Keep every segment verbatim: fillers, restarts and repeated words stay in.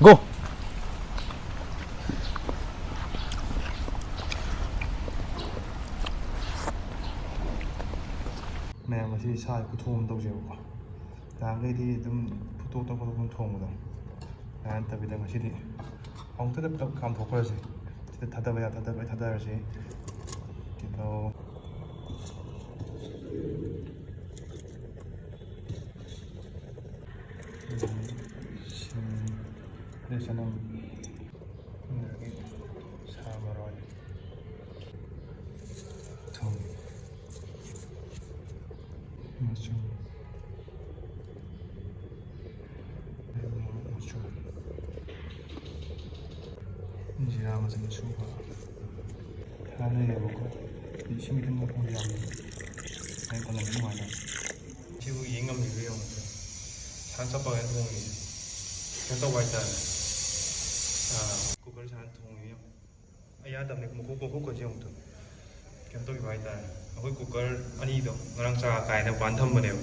Go! ꯃꯌꯥꯝ, ꯉꯁꯤ ꯁꯥ ꯈꯨꯊꯣꯡ ꯑꯃ ꯇꯧꯁꯦꯕꯀꯣ꯫ ꯅꯍꯥꯟꯈꯩꯗꯤ ꯑꯗꯨꯝ ꯐꯨꯠꯇꯣꯛꯇꯅ ꯈꯣꯠꯇꯣꯛꯇꯅ ꯊꯣꯡꯕꯗꯣ, ꯑꯗꯨꯃꯥꯏꯅ ꯅꯠꯇꯕꯤꯗ ꯉꯁꯤꯗꯤ ꯑꯃꯨꯛꯇꯗ ꯄꯨꯂꯞ ꯀꯥꯝꯊꯣꯛꯈ꯭ꯔꯁꯤ꯫ ꯁꯤꯗ ꯊꯥꯗꯕ ꯌꯥ ꯊꯥꯗꯕ ꯂꯣꯏ ꯊꯥꯗꯔꯁꯤ꯫ ꯇꯤꯜꯍꯧ, ꯁꯤꯡ, ꯑꯗꯩ ꯆꯅꯝ, ꯑꯗꯒꯤ ꯁꯥ ꯃꯔꯣꯏ, ꯊꯨꯝ, ꯃꯆꯨ, ꯃꯣꯔꯣꯛ ꯃꯆꯨ, ꯖꯤꯔꯥ ꯃꯆꯜ ꯁꯨꯕ ꯈꯔ ꯂꯩꯌꯦꯕꯀꯣ꯫ ꯏꯁꯤꯡ ꯈꯤꯇꯪ ꯍꯥꯞꯄꯗꯤ ꯌꯥꯝꯅ ꯍꯥꯏ ꯀꯣꯟꯅꯗꯤ ꯅꯨꯡꯉꯥꯏꯅꯤ꯫ ꯁꯤꯕꯨ ꯌꯦꯡ ꯉꯝꯃꯤꯕ꯭ꯔꯥ ꯌꯦꯡꯉꯣ꯫ ꯁꯥ ꯆꯞꯄꯒ ꯊꯣꯡꯉꯤꯁꯦ ꯀꯩꯅꯣ ꯇꯧꯕ ꯍꯥꯏꯇꯥꯔꯦ꯫ ꯑꯥ, ꯀꯨꯀꯔ ꯁꯥꯅ ꯊꯣꯡꯉꯤꯅꯦ ꯌꯦꯡꯉꯣ꯫ ꯑꯩ ꯌꯥꯗꯕꯅꯦ, ꯃꯈꯨ-, ꯃꯈꯨ ꯀꯣꯟꯁꯦ ꯑꯃꯨꯛꯇ ꯀꯩꯅꯣ ꯇꯧꯈꯤꯕ ꯍꯥꯏꯇꯥꯔꯦ꯫ ꯑꯩꯈꯣꯏ ꯀꯨꯀꯔ ꯑꯅꯤꯗꯣ ꯉꯔꯥꯡ ꯆꯥ ꯀꯥꯏꯅ ꯃꯄꯥꯟ ꯊꯝꯕꯅꯦꯕ꯫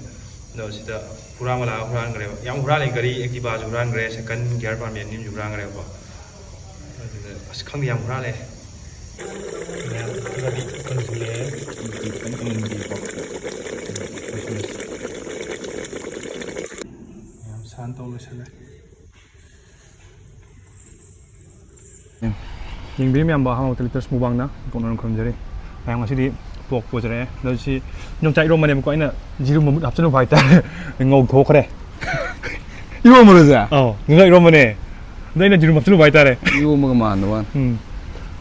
ꯑꯗꯣ ꯁꯤꯗ ꯍꯨꯔꯥꯟꯕ ꯂꯥꯛꯑꯒ ꯍꯨꯔꯥꯟꯈ꯭ꯔꯦꯕ꯫ ꯌꯥꯝ ꯍꯨꯔꯥꯜꯂꯦ, ꯒꯥꯔꯤ Activa ꯁꯨ ꯍꯨꯔꯥꯟꯈ꯭ꯔꯦ, ꯁꯥꯏꯀꯜ ꯒꯤꯌꯥꯔ ꯄꯥꯟꯕꯤ ꯑꯅꯤ ꯑꯃꯁꯨ ꯍꯨꯔꯥꯟꯈ꯭ꯔꯦꯕꯀꯣ꯫ ꯑꯗꯨꯗ ꯑꯁ ꯈꯪꯗꯦ, ꯌꯥꯝ ꯍꯨꯔꯥꯜꯂꯦ꯫ ꯃꯌꯥꯝ ꯈꯔꯗꯤ ꯀꯪꯁꯤꯜꯂꯛꯑꯦ꯫ ꯈꯤꯇꯪ ꯀꯪꯍꯟꯕꯤꯌꯨꯀꯣ꯫ ꯌꯥꯝ ꯁꯥꯟ ꯇꯧ ꯂꯣꯏꯁꯤꯜꯂꯦ꯫ ꯌꯦꯡꯕꯤꯔꯤꯕ ꯃꯌꯥꯝꯕ, ꯑꯍꯥꯟꯕ ꯃꯛꯇꯗ ꯂꯤꯇꯔꯁ ꯃꯨꯛꯕꯥꯡꯅ ꯏꯀꯣꯛꯅ ꯈꯨꯔꯨꯝꯖꯔꯤ꯫ ꯃꯌꯥꯝ, ꯉꯁꯤꯗꯤ ꯄꯣꯛ ꯄꯨꯖꯔꯛꯑꯦ꯫ ꯑꯗꯣ ꯁꯤ ꯌꯣꯡꯆꯥꯛ ꯏꯔꯣꯝꯕꯅꯦꯕꯀꯣ, ꯑꯩꯅ ꯖꯤꯔꯨ ꯃꯃꯨꯠ ꯍꯥꯞꯆꯤꯜꯂꯨꯕ ꯍꯥꯏꯇꯥꯔꯦ꯫ ꯉꯧꯊꯣꯛꯈ꯭ꯔꯦ꯫ ꯏꯔꯣꯝꯕꯔꯣ ꯁꯦ? ꯑꯧ, ꯌꯣꯡꯆꯥꯛ ꯏꯔꯣꯝꯕꯅꯦ꯫ ꯑꯗꯣ ꯑꯩꯅ ꯖꯤꯔꯨ ꯍꯥꯞꯆꯤꯜꯂꯨꯕ ꯍꯥꯏꯇꯥꯔꯦ꯫ ꯏꯔꯣꯝꯕꯒ ꯃꯥꯟꯗꯕ ꯋꯥꯅꯤ꯫ ꯎꯝ꯫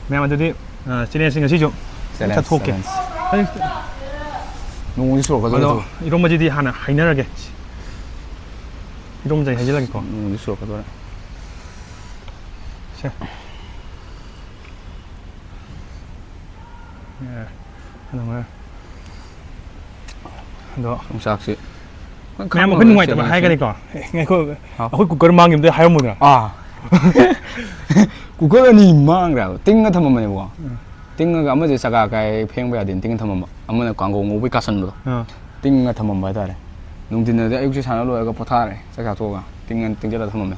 ꯃꯌꯥꯝ, ꯑꯗꯨꯗꯤ, ꯑ, ꯆꯦꯂꯦꯟꯖꯁꯦ ꯉꯁꯤꯁꯨ ꯆꯦꯂꯦꯟꯖ, ꯆꯠꯊꯣꯛꯀꯦ꯫ ꯆꯦꯂꯦꯟꯖ꯫ ꯑꯩ ꯅꯣꯡꯃꯗꯤ ꯆꯨꯔꯛꯀꯗꯣꯔꯦ ꯑꯗꯣ ꯑꯗꯨ꯫ ꯏꯔꯣꯝꯕꯁꯤꯗꯤ ꯍꯥꯟꯅ ꯍꯥꯏꯅꯔꯒꯦ꯫ ꯏꯔꯣꯝꯕꯁꯦ ꯑꯩ ꯍꯥꯏꯖꯤꯜꯂꯒꯦꯀꯣ꯫ ꯅꯣꯡꯃꯗꯤ ꯆꯨꯔꯛꯀꯗꯣꯔꯦ꯫ ꯁꯦ꯫ ꯑꯦ, ꯑꯗꯨꯃꯥꯏꯅ꯫ ꯑꯗꯣ ꯌꯣꯡꯆꯥꯛꯁꯤ ꯃꯌꯥꯝ, ꯑꯩꯈꯣꯏ ꯅꯨꯡꯉꯥꯏꯇꯕ ꯍꯥꯏꯔꯒꯅꯤꯀꯣ꯫ ꯑꯦ, ꯉꯥꯏꯈꯣ, ꯍꯥꯎ꯫ ꯑꯩꯈꯣꯏ ꯀꯨꯀꯔ ꯃꯥꯡꯈꯤꯕꯗ ꯍꯥꯏꯔꯝꯃꯨꯗꯅ꯫ ꯑꯥ꯫ ꯀꯨꯀꯔ ꯑꯅꯤ ꯃꯥꯡꯈ꯭ꯔꯦꯕ꯫ ꯇꯤꯡꯉ ꯊꯝꯃꯝꯕꯅꯦꯕꯀꯣ꯫ ꯎꯝ꯫ ꯇꯤꯡꯉꯒ ꯑꯃꯁꯦ ꯆꯀꯥ ꯀꯥꯏ ꯐꯦꯡꯕ ꯌꯥꯗꯦꯅ ꯇꯤꯡꯉ ꯊꯝꯃꯝꯕ꯫ ꯑꯃꯅ ꯀꯥꯡꯒꯧ ꯉꯧꯕꯩ ꯀꯥꯁꯟꯕꯗꯣ꯫ ꯑꯥ꯫ ꯇꯤꯡꯉ ꯊꯝꯃꯝꯕ ꯍꯥꯏꯇꯥꯔꯦ꯫ ꯅꯨꯡꯊꯤꯟꯗꯗꯤ ꯑꯌꯨꯛꯁꯦ ꯁꯥꯟꯅ ꯂꯣꯏꯔꯒ ꯄꯣꯊꯥꯔꯦ꯫ ꯆꯥꯛ ꯆꯥꯊꯣꯛꯑꯒ ꯇꯤꯡꯉ-, ꯇꯤꯡꯁꯤꯜꯂ ꯊꯝꯃꯝꯃꯦ꯫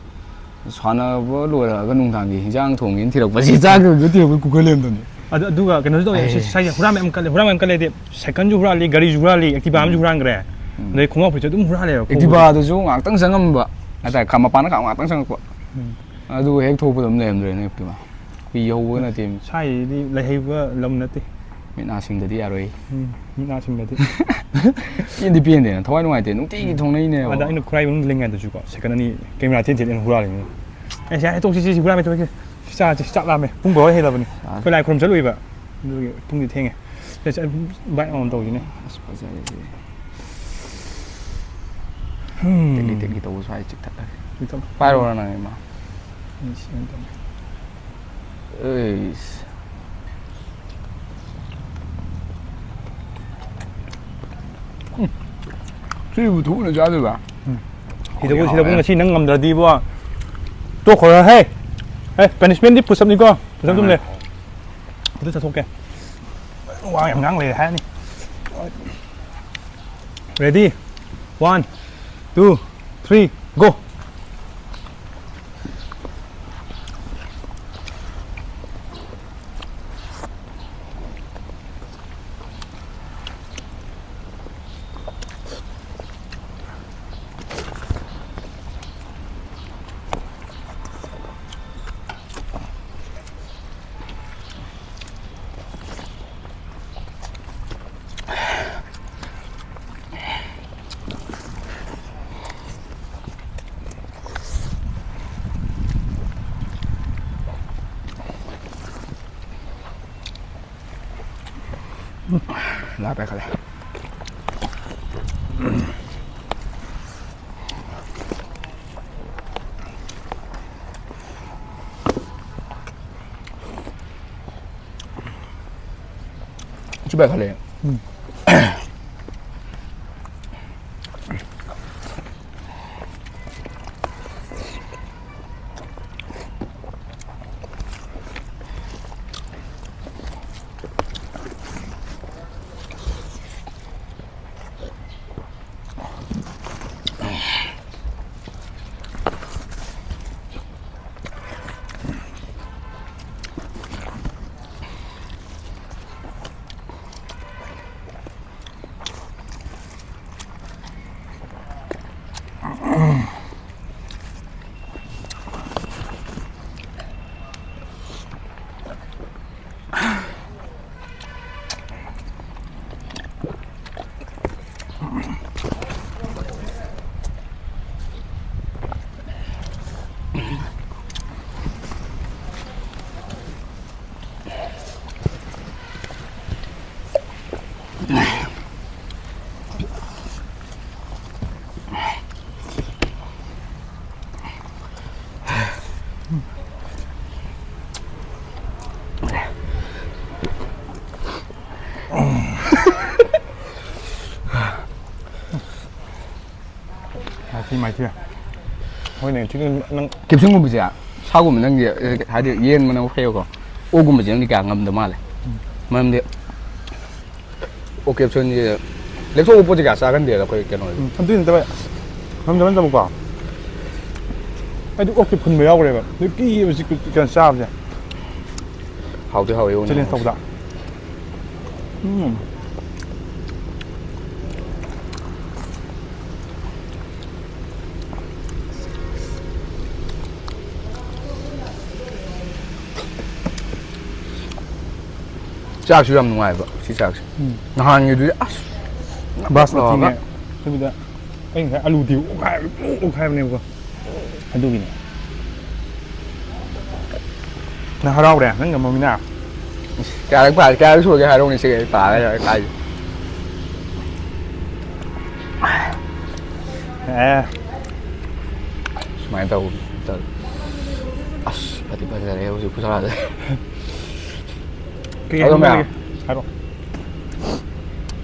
ꯁꯥꯟꯅꯕ ꯂꯣꯏꯔꯛꯑꯒ ꯅꯨꯡꯗꯥꯡꯒꯤ ꯍꯤꯟꯖꯥꯡ ꯊꯣꯡꯒꯦꯅ ꯊꯤꯔꯛꯄꯁꯦ, ꯆꯥꯛ ꯊꯣꯡꯒꯦ ꯊꯤꯔꯛꯄꯁꯦ ꯀꯨꯀꯔ ꯂꯩꯔꯝꯗꯕꯅꯦ꯫ ꯑꯗꯨ, ꯑꯗꯨꯒ ꯀꯩꯅꯣꯁꯨ ꯇꯧꯋꯦ, ꯑꯩ ꯁ꯭ꯋꯥꯏꯁꯦ ꯍꯨꯔꯥꯟꯕ ꯌꯥꯝ ꯀꯜꯂꯦ, ꯍꯨꯔꯥꯟꯕ ꯌꯥꯝ ꯀꯜꯂꯦ ꯍꯥꯏꯗꯤ, ꯁꯥꯏꯀꯜꯁꯨ ꯍꯨꯔꯥꯜꯂꯤ, ꯒꯥꯔꯤꯁꯨ ꯍꯨꯔꯥꯜꯂꯤ, ꯑꯦꯛꯇꯤꯚꯥ ꯑꯃꯁꯨ ꯍꯨꯔꯥꯟꯈ꯭ꯔꯦ꯫ ꯎꯝ꯫ ꯑꯗꯩ ꯈꯣꯡꯒ꯭ꯔꯥꯎ ꯐꯨꯔꯤꯠꯁꯨ ꯑꯗꯨꯝ ꯍꯨꯔꯥꯜꯂꯦꯕ ꯈꯣꯡꯎꯞꯁꯨ꯫ ꯑꯦꯛꯇꯤꯚꯥꯗꯨꯁꯨ ꯉꯥꯛꯇꯪ ꯆꯪꯉꯝꯕ ꯍꯥꯏꯇꯥꯔꯦ, ꯈ-, ꯃꯄꯥꯟꯗ ꯈꯥ-, ꯉꯥꯛꯇꯪ ꯆꯪꯉꯛꯄ꯫ ꯎꯝ꯫ ꯑꯗꯨꯒ ꯍꯦꯛ ꯊꯣꯛꯄꯗ ꯑꯗꯨꯝ ꯂꯩꯔꯝꯗ꯭ꯔꯦꯅꯦ ꯑꯦꯛꯇꯤꯚꯥ꯫ ꯀꯨꯏ ꯌꯧꯕꯒ ꯅꯠꯇꯦ꯫ ꯁ꯭ꯋꯥꯏꯗꯤ ꯂꯩꯍꯩꯕ ꯂꯝ ꯅꯠꯇꯦ꯫ ꯃꯤꯠ ꯅꯥ ꯁꯤꯡꯗꯗꯤ ꯌꯥꯔꯣꯏ꯫ ꯎꯝ, ꯃꯤꯠ ꯅꯥ ꯁꯤꯡꯗꯗꯤ꯫ ꯄꯦꯟꯗꯤ ꯄꯦꯟꯗꯦꯅ, ꯊꯋꯥꯏ ꯅꯨꯡꯉꯥꯏꯇꯦ, ꯅꯨꯡꯇꯤꯒꯤ ꯎꯝ꯫ ꯊꯣꯡꯅꯩꯅꯦꯕ꯫ ꯑꯗ ꯑꯩꯅ ꯈꯨꯔꯥꯏꯕꯨꯡ ꯂꯩꯉꯩꯗꯁꯨꯀꯣ, ꯁꯥꯏꯀꯜ ꯑꯅꯤ ꯀꯦꯃꯦꯔꯥ ꯊꯦꯠ ꯊꯦꯠ ꯑꯩꯅ ꯍꯨꯔꯥꯜꯂꯤꯅꯤ꯫ ꯑꯩꯁꯦ, "ꯌꯥꯔꯦ, ꯇꯣꯛꯁꯤ, ꯁꯤ, ꯁꯤ ꯍꯨꯔꯥꯜꯂꯦ, ꯇꯣꯛꯁꯤ꯫ ꯁꯤ ꯆꯥꯔꯁꯤ, ꯆꯥꯛ ꯂꯥꯝꯃꯦ꯫ ꯄꯨꯡ ꯕꯥꯔꯣ ꯍꯦꯜꯂꯕꯅꯤ꯫ ꯆꯥꯔꯁꯤ꯫ ꯑꯩꯈꯣꯏ ꯂꯥꯏ ꯈꯨꯔꯨꯝ ꯆꯠꯂꯨꯏꯕ꯫ ꯑꯗꯨꯒꯤ ꯄꯨꯡꯗꯤ ꯊꯦꯡꯉꯦ꯫ ꯁꯦ, ꯁꯦ, ꯕꯥꯏꯠ ꯑꯃꯃꯝ ꯇꯧꯁꯤꯅꯦ꯫" ꯑꯁ, ꯐꯖꯔꯦ ꯁꯤꯗꯤ꯫ ꯍꯝ꯫ ꯇꯦꯛꯂꯤ ꯇꯦꯛꯂꯤ ꯇꯧꯕ ꯁ꯭ꯋꯥꯏ ꯆꯤꯛꯊꯠꯂꯒꯦ꯫ ꯆꯤꯛꯊꯠꯂꯣ꯫ ꯄꯥꯏꯔꯣꯔ ꯅꯪ, ꯏꯃꯥ? ꯑꯩ ꯁꯤ ꯑꯣꯏꯅ ꯇꯧꯒꯦ꯫ ꯑꯩꯁ꯫ ꯎꯝ꯫ ꯁꯤꯕꯨ ꯊꯨꯅ ꯆꯥꯗꯣꯏꯕ? ꯎꯝ꯫ ꯁꯤꯗꯕꯨ, ꯍꯥꯎꯋꯦ, ꯁꯤꯗꯕꯨ ꯍꯥꯎꯋꯦ꯫ ꯉꯁꯤ ꯅꯪ ꯉꯝꯗ꯭ꯔꯗꯤꯕꯣ, ꯇꯣꯛꯈ꯭ꯔꯣ ꯍꯦ꯫ ꯑꯦ, ꯄꯅꯤꯁꯃꯦꯟꯗꯤ ꯄꯨꯁ ꯑꯞꯅꯤꯀꯣ꯫ ꯄꯨꯁ ꯑꯞ ꯑꯗꯨꯝ ꯂꯩ꯫ ꯑꯗꯨ ꯆꯠꯊꯣꯛꯀꯦ꯫ ꯋꯥ ꯌꯥꯝ ꯉꯥꯡ ꯂꯩꯔꯦ ꯍꯥꯏꯔꯅꯤ꯫ Ready? One, two, three, go! ꯂꯥ ꯄꯥꯏꯈꯠꯂꯦ꯫ ꯁꯤ ꯄꯥꯏꯈꯠꯂꯦ꯫ ꯎꯝ꯫ ꯃꯥꯏꯊꯤ, ꯃꯥꯏꯊꯤ꯫ ꯍꯣꯏꯅꯦ, chicken ꯅꯪ caption-ꯒꯨꯝꯕꯁꯦ, ꯁꯥꯒꯨꯝꯕ ꯅꯪꯗꯤ, ꯑꯦ, ꯍꯥꯏꯗꯤ ꯌꯦꯟ ꯃꯅꯝ ꯐꯩꯌꯦꯕꯀꯣ, ꯑꯣꯛꯒꯨꯝꯕꯁꯦ ꯅꯪꯗꯤ ꯀꯌꯥ ꯉꯝꯗ ꯃꯥꯜꯂꯦ꯫ ꯎꯝ꯫ ꯃꯔꯝꯗꯤ ꯑꯣꯛ caption-ꯁꯦ ꯂꯦꯛꯊꯣꯛꯄ ꯄꯣꯠꯁꯦ ꯀꯌꯥ ꯆꯥꯒꯟꯗꯦꯗ ꯑꯩꯈꯣꯏ ꯀꯩꯅꯣ꯫ ꯎꯝ, ꯑꯗꯨꯏ ꯅꯠꯇꯕ, ꯉꯝꯗꯕ ꯅꯠꯇꯕꯀꯣ, ꯍꯥꯏꯗꯤ ꯑꯣꯛꯁꯦ ꯐꯨꯟꯕ ꯌꯥꯎꯈ꯭ꯔꯦꯕ, ꯑꯗꯨ ꯀꯤꯌꯦꯕ ꯁꯤ ꯀꯩꯅꯣ ꯆꯥꯕꯁꯦ꯫ ꯍꯥꯎꯗꯤ ꯍꯥꯎꯋꯦ ꯑꯣꯛꯅ꯫ Challenge ꯇꯧꯕꯗ꯫ ꯎꯝ꯫ ꯆꯥꯛꯁꯨ ꯌꯥꯝ ꯅꯨꯡꯉꯥꯏꯕ ꯁꯤ ꯆꯥꯛꯁꯦ꯫ ꯎꯝ꯫ ꯅꯍꯥꯟꯒꯤꯗꯨꯗꯤ ꯑꯁ ꯕꯥꯁꯃꯇꯤꯅꯦ꯫ ꯂꯥꯎꯔꯒ꯫ ꯑꯗꯨꯗ ꯑꯩ ꯉꯁꯥꯏ ꯑꯂꯨꯗꯤ ꯑꯣꯠꯈꯥꯏ-, ꯑꯣꯠꯈꯥꯏꯕꯅꯦꯕꯀꯣ꯫ ꯑꯗꯨꯒꯤꯅꯦ꯫ ꯅꯪ ꯍꯔꯥꯎꯔꯦ, ꯅꯪ ꯉꯝꯃꯃꯤꯅ꯫ ꯏꯁ, ꯀꯌꯥꯔꯛ ꯄꯥ-, ꯀꯌꯥꯔꯛ ꯁꯨꯔꯒꯦ ꯍꯥꯏꯔꯛꯎꯅꯦ, ꯁꯤꯒ ꯑꯩ ꯄꯥꯔꯒ ꯌꯥꯔꯦ, ꯀꯥꯏꯗꯦ꯫ ꯑꯦ꯫ ꯁꯨꯃꯥꯏꯅ ꯇꯧ-, ꯇꯧ-, ꯑꯁ, ꯐꯗꯤ ꯐꯖꯔꯦ ꯍꯧꯖꯤꯛ ꯈꯨꯁꯥꯁꯦ꯫ ꯀꯩ ꯑꯗꯣ ꯍꯥꯏꯅꯤꯡꯕ ꯃꯌꯥꯝ ꯂꯩꯒꯦ? ꯍꯥꯏꯔꯛꯑꯣ꯫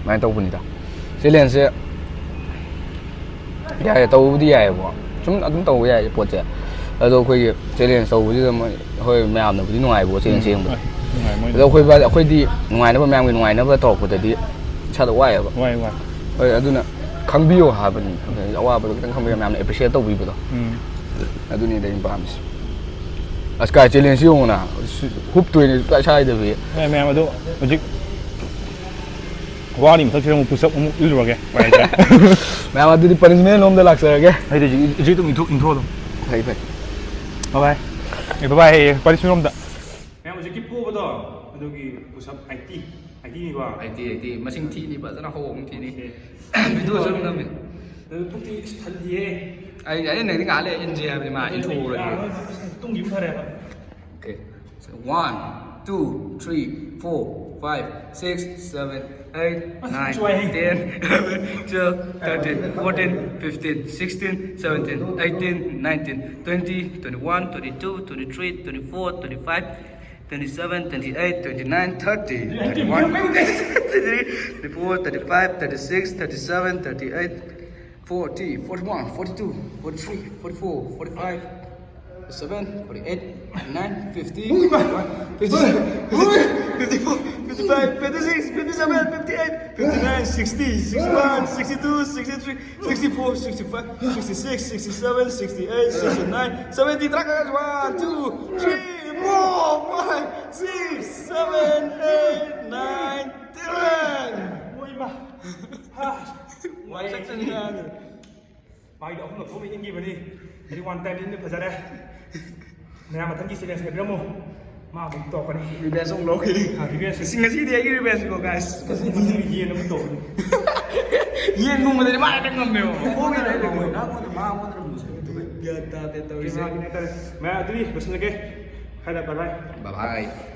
ꯁꯨꯃꯥꯏꯅ ꯇꯧꯕꯅꯤꯗ꯫ Challenge-ꯁꯦ ꯌꯥꯏꯌꯦ, ꯇꯧꯕꯕꯨꯗꯤ ꯌꯥꯏꯌꯦꯕꯀꯣ꯫ ꯁꯨꯝ ꯑꯗꯨꯝ ꯇꯧꯕ ꯌꯥꯏꯌꯦ ꯄꯣꯠꯁꯦ꯫ ꯑꯗꯣ ꯑꯩꯈꯣꯏꯒꯤ challenge ꯇꯧꯕꯁꯤꯗ ꯃꯣꯏ, ꯍꯣꯏ, ꯃꯌꯥꯝꯅꯕꯨꯗꯤ ꯅꯨꯡꯉꯥꯏꯕꯀꯣ challenge ꯎꯝ, ꯌꯦꯡꯕꯗ꯫ ꯍꯣꯏ, ꯅꯨꯡꯉꯥꯏ ꯃꯣꯏꯗꯤ꯫ ꯑꯗꯣ ꯑꯩꯈꯣꯏ, ꯑꯩꯈꯣꯏꯗꯤ ꯅꯨꯡꯉꯥꯏꯅꯕ, ꯃꯌꯥꯝꯒꯤ ꯅꯨꯡꯉꯥꯏꯅꯕ ꯇꯧꯔꯛꯄꯗꯗꯤ ꯏꯁꯥꯗ ꯋꯥꯏꯌꯦꯕ꯫ ꯋꯥꯏ, ꯋꯥꯏ꯫ ꯍꯣꯏ, ꯑꯗꯨꯅ ꯈꯪꯕꯤꯌꯣ ꯍꯥꯏꯕꯅꯤ꯫ ꯑꯋꯥꯕꯗꯣ ꯈꯤꯇꯪ ꯈꯪꯕꯤꯌꯣ, ꯃꯌꯥꯝꯅ appreciate ꯇꯧꯕꯤꯕꯗꯣ꯫ ꯎꯝ꯫ ꯑꯗꯨꯅꯤꯗ ꯑꯩꯅ ꯄꯥꯝꯃꯤꯁꯦ꯫ ꯑꯁ, ꯀꯥꯏ challenge ꯌꯦꯡꯉꯨꯅ, ꯍꯨꯞꯇꯣꯏꯅꯦ ꯁꯨꯡꯁꯥꯏ ꯁꯥꯏꯗꯕꯤ꯫ ꯑꯦ, ꯃꯌꯥꯝ ꯑꯗꯣ ꯍꯧꯖꯤꯛ ꯋꯥꯔꯤ ꯃꯊꯛꯁꯤꯗ ꯑꯃꯨꯛ push up ꯑꯃꯨꯛ ꯏꯜꯂꯨꯔꯒꯦ꯫ ꯎꯄꯥꯏ ꯂꯩꯇ꯭ꯔꯦ꯫ ꯃꯌꯥꯝ ꯑꯗꯨꯗꯤ punishment ꯂꯣꯝꯗ ꯂꯥꯛꯆꯔꯒꯦ꯫ ꯑꯩꯗꯤ ꯍꯧꯖꯤꯛ, ꯍꯧꯖꯤꯛ ꯑꯗꯨꯝ ꯏꯟꯊꯣꯛ-, ꯏꯟꯊꯣꯛꯑꯣ ꯑꯗꯨꯝ꯫ ꯐꯩ, ꯐꯩ꯫ Bye bye꯫ ꯑꯦ, bye bye ꯍꯥꯏꯌꯦ, punishment ꯂꯣꯝꯗ꯫ ꯃꯌꯥꯝ ꯍꯧꯖꯤꯛꯀꯤ ꯄꯣꯕꯗꯣ, ꯑꯗꯨꯒꯤ push up eighty꯫ ꯑꯩꯠꯇꯤꯅꯤꯀꯣ? ꯑꯩꯠꯇꯤ ꯑꯩꯠꯇꯤ ꯃꯁꯤꯡ ꯊꯤꯅꯤꯕ ꯐꯖꯅ ꯍꯧꯕ ꯑꯃ ꯊꯤꯅꯤ. Okay. ꯚꯤꯗꯤꯑꯣꯁꯨ ꯑꯗꯨꯝ ꯅꯝꯃꯤ. ꯑꯗꯨ ꯄꯨꯛꯇꯤ ꯊꯜꯂꯤꯍꯦ. ꯑꯩ ꯑꯩ ꯅꯪꯗꯤ ꯉꯥꯏꯍꯥꯛ ꯂꯩ ꯏꯟꯁꯦ ꯍꯥꯏꯕꯅꯤ ꯃꯥ ꯏꯟꯊꯣꯛꯎꯔꯒꯦ. ꯇꯨꯡꯒꯤ ꯑꯃ ꯐꯔꯦꯕ. Okay. So, one, two, three, four, five, six, seven, eight, nine, ꯆꯨꯋꯥꯏꯍꯦ. ten, eleven, twelve, thirteen, fourteen, fifteen, sixteen, seventeen, eighteen, nineteen, twenty, twenty-one, twenty-two, twenty-three, twenty-four, twenty-five, twenty-seven, twenty-eight, twenty-nine, thirty, thirty-one, thirty-three, thirty-four, thirty-five, thirty-six, thirty-seven, thirty-eight, forty, forty-one, forty-two, forty-three, forty-four, forty-five, forty-seven, forty-eight, forty-nine, fifty, fifty-one, fifty-two, fifty-three, fifty-four, fifty-five, fifty-six, fifty-seven, fifty-eight, fifty-nine, sixty, sixty-one, sixty-two, sixty-three, sixty-four, sixty-five, sixty-six, sixty-seven, sixty-eight, sixty-nine, seventy. One, two, three, four, five, six, seven, eight, nine, ten. ꯃꯣꯏ ꯏꯃꯥ. ꯍꯥ. ꯋꯥꯏ. ꯃꯥꯒꯤꯗꯤ ꯑꯍꯨꯝꯂꯛ ꯊꯣꯛꯅ ꯏꯟꯈꯤꯕꯅꯤ. ꯑꯗꯨꯗꯤ one time ꯏꯟꯕ ꯐꯖꯔꯦ. ꯃꯌꯥꯝ ꯃꯊꯪꯒꯤ ꯆꯦꯂꯦꯟꯖ ꯍꯥꯏꯕꯤꯔꯝꯃꯣ. ꯃꯥ ꯑꯃꯨꯛ ꯇꯧꯔꯛꯀꯅꯤ. Revenge ꯑꯃꯨꯛ ꯂꯧꯈꯤꯅꯤ. ꯑꯥ, revenge. ꯉꯁꯤ ꯉꯁꯤꯗꯤ ꯑꯩꯒꯤ revenge ꯀꯣ, guys. ꯃꯊꯪꯒꯤ ꯌꯦꯟ ꯑꯃꯨꯛ ꯇꯧꯔꯛꯀꯅꯤ. ꯌꯦꯟꯒꯨꯝꯕꯗꯗꯤ ꯃꯥ ꯍꯦꯛꯇ ꯉꯝꯃꯦꯕ. ꯃꯈꯣꯡꯅ ꯂꯩꯔꯦ. ꯒ꯭ꯌꯥꯟ ꯇꯥꯗꯦ ꯇꯧꯔꯤꯁꯦ. ꯃꯌꯥꯝ ꯑꯗꯨꯗꯤ ꯂꯣꯏꯁꯤꯜꯂꯒꯦ. ꯍꯥꯏꯗ, bye bye. Bye bye.